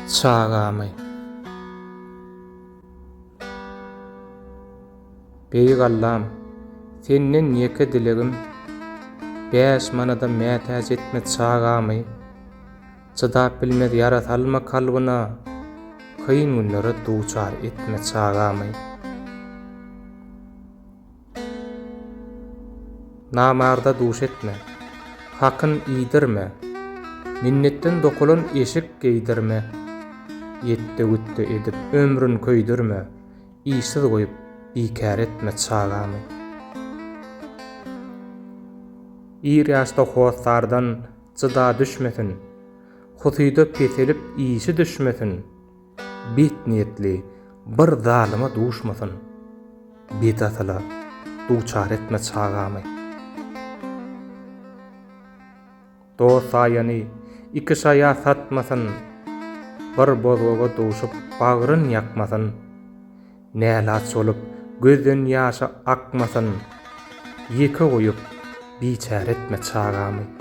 Çagamy. Beýik Allam, Senden ýeke dilegim, Bäş manada mätäç etme çagamy. Çydap bilmez ýara salma kalbyna, Kyn günlere duçar etme çagamy. Namarda duş etme, hakyn iýdirme, Minnetden dokulan eşik geýdirme, Ýetde-gütde edip ömrün köýdürme, Işsiz goýup bikär etme çagamy. Ir ýaşda hossardan jyda düşmesin, Husyda peselip işi düşmesin, Bet niýetli bir zalyma duşmasyn, Bet asyla duçar etme çagamy. Dost saýany iki şaýa satmasyn, Bir bozgaga duşup bagryn ýakmasyn, Nälaç bolup gözden ýaşy akmasyn, Ýeke goýup biçäre etme çagamy.